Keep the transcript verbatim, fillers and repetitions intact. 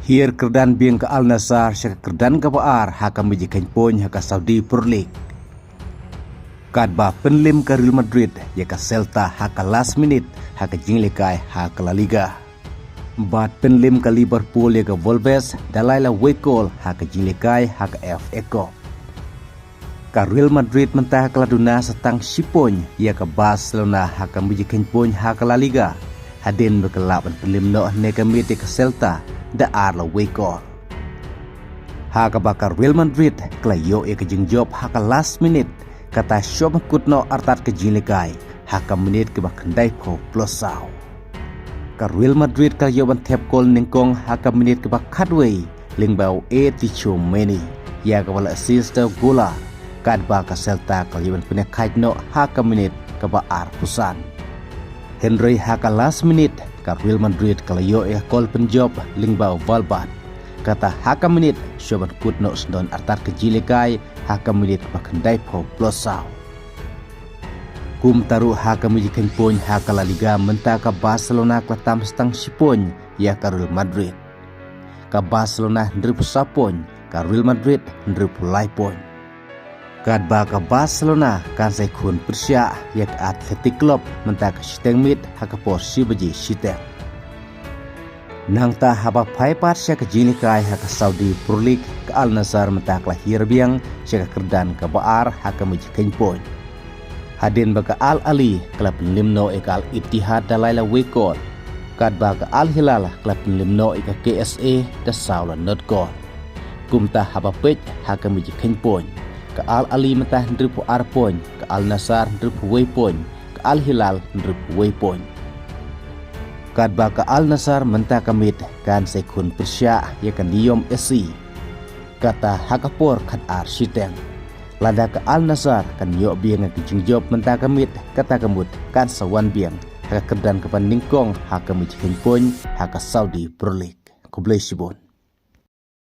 Hiar kyrdan biang ka Al Nassr sha ka kyrdan kaba ar ha ka mih jingkheiñ point ha ka Saudi Pro League. Katba pynlim ka Real Madrid ïa ka Celta ha ka last minute ha ka jinglehkai ha ka La Liga. Bad pynlim ka Liverpool ïa ka Wolves da lai la wei kol ha ka jinglehkai ha ka F A Cup. Ka Real Madrid mynta ka la duna sa tang shi point ïa ka Barcelona ha ka mih jingkheiñ point ha ka La Liga, hadien ba ka la ban pynlim noh ne ka miet ïa ka Celta da ar la wei kol. Ha kaba ka Real Madrid ka la ïoh ïa ka jingjop ha ka last minute, kata shwa ban kut noh artat ka jinglehkai ha ka minit kaba khyndaiphew plus saw. Ka Real Madrid ka la ïoh ban thep kol nyngkong ha ka minit kaba khatwei lyngba u Tchouaméni, ïa kaba la assist da u Gola, katba ka Celta ka la ïoh ban pynïakhaid noh ha ka minit kaba arphew san. Hynrei ha ka last minute ka Real Madrid ka la ïoh ïa ka kol pynjop lyngba u Valverde, kata ha ka minit shwa ban kut noh sdang artat ka jinglehkai ha ka minit ba khyndaiphew plus saw. Kumta ruh ha ka mih jingkheiñ point ha ka La Liga mynta ka Barcelona ka la tam sa tang shi point ïa ka Real Madrid. Ka Barcelona hynriewphew saw point, ka Real Madrid hynriewphew lai point. Katba ka Barcelona kan sa ïakhun pyrshah ïa ka Athletic Club mynta ka shiteng miet ha ka por shi baje shiteng. Nangta haba phai pat sha ka jinglehkai ha ka Saudi Pro League, ka Al Nassr mynta ka la hiar biang sha ka kyrdan kaba ar ha ka mih jingkheiñ point. Hadien ba ka Al Ahly ka la pynlim noh ïa ka Al Ittihad da lai la wei kol, katba ka Al Hilal ka la pynlim noh ïa ka K S A da saw la nod kol. Kumta haba peit ha ka mih jingkheiñ point, ka Al Ahly mynta hynriewphew ar point, ka Al Nassr hynriewphew wei point, ka Al Hilal hynriewphew wei point. Katba ka Al Nassr mynta ka miet kan sa ïakhun pyrshah ïa ka NEOM S C, kata ha ka por khatar shiteng. Lada ka Al Nassr kan ïoh biang ïa ka jingjop mynta ka miet, kata ka mut kan sa wan biang ha ka kyrdan kaba nyngkong ha ka mih jingkheiñ point ha ka Saudi Pro League. Khublei shibun.